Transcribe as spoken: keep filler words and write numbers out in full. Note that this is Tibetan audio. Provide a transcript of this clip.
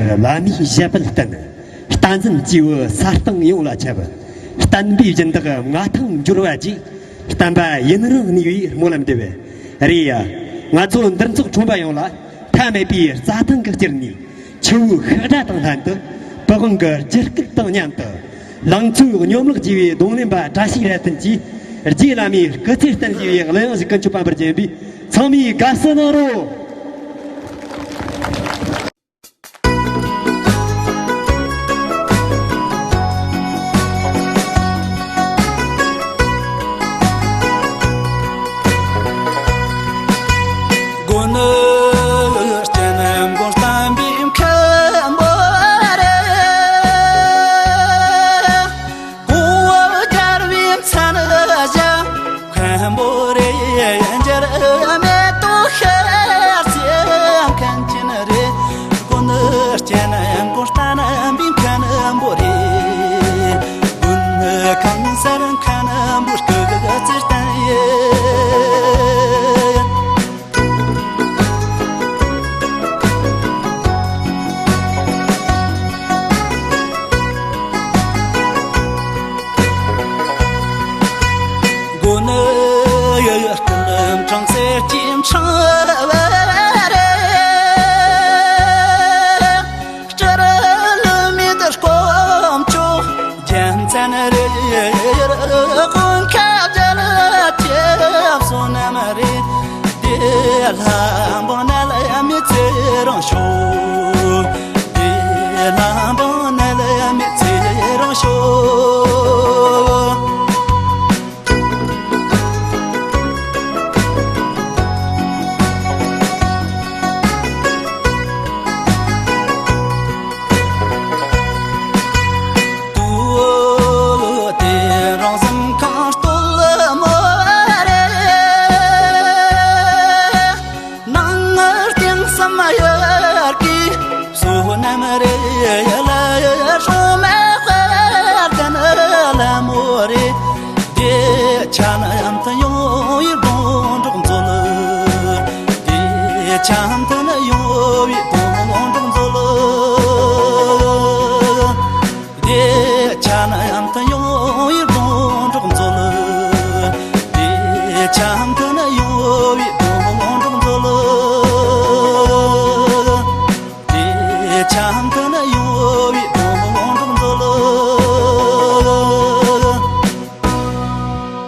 བླ་མའི་ཞབས་པད་བརྟན། བསྟན་འཛིན་སྐྱེས་བུ་ས་སྟེང་ཡོངས་ལ་ཁྱབ། བསྟན་པའི་སྦྱིན་བདག་མངའ་ཐང་འབྱོར་བ་བཅས། བསྟན་པ་ཡུན་རིང་གནས་པའི་སྨོན་ལམ་འདེབས། རེད་ཡ། ང་ཚོ་འདུ་ཚོགས་ཁྲོམ་པ་ཡོངས་ལ་མཐའ་མེད་པའི་རྩྭ་ཐང་གི་དཀྱིལ་ནས། ཆུ་བོའི་ཤག་སྒྲ་དང་ལྷན་དུ། པི་ཝང་གི་རྒྱུད་སྐད་དང་མཉམ་དུ། ལང་ཚོའི་སྙོམས་ལགས་བརྗེ་བའི་རྡུང་ལེན་པ་བཀྲ་ཤིས་ར་ཏན་གྱིས། རྗེ་བླ་མའི་སྐུ་ཚེ་བརྟན་ཞེས་པའི་གླུ་དབྱངས་ཤིག་ཀུན་སྤྱོད་པ་འབུལ་གྱིན་པས། ཚང་མས་དགའ་བསུ་གནང་རོགས། མགོན་ནི་སྤྱན་མགོན་བསྟན་པའི་མཁན་པོ་རེད། གོང་བུ་རྒྱལ་བའི་མཚན་བཞག་མཁན་པོ་རེད། འགྱུར་མེད་དུ་ཤར་ཚེ་མཁན་ཆེན་རེད། མགོན་ནི་སྤྱན་མགོན་བསྟན་པའི་མཁན་པོ་རེད། མགོན་ནི་གང་སར་མཁན་པོ་སྐུ་ཚེ་བརྟན་ཡིན། མགོན་ནི་ཡུལ་ཀུན་འཕྲང་སེར་སྐྱེམས་འཕྲང་བ་རེད། སྤྱིར་བསླུ་མེད་དཀོན་མཆོག་རྒྱལ་མཚན་རེད། དབང་ཁ་རྒྱལ་ཁྱེད་བསོད་ནམས་རེད། དེ་ལྷ་འབངས་ནད་མེད་ཚེ་རིང་ཤོག་དེ་ལྷ་འབངས་ནད་མེད་ཚེ་རིང་ཤོག་དེ་རང་བཟང་ཁང་སྟོད་མོ་རེད། ནང་སྟེང་སམ་ཡར་གི་བསོད་ནམས་རེ་ལ་སྲུང་མ་དཔལ་ལྡན་ལྷ་མོ་རེད། དེ་ཆ་ནམ་དུ་ཡོང་བའི་དགོང་གྲོགས་མཛོད། དེ་ཆ་མཐུན་ཡོང་བའི་དགོང་གྲོགས་མཛོད། དེ་ཆ་ནམ་དུ་ཡོང་བའི་དགོང་གྲོགས་མཛོད། དེ་ཆ་མཐུན་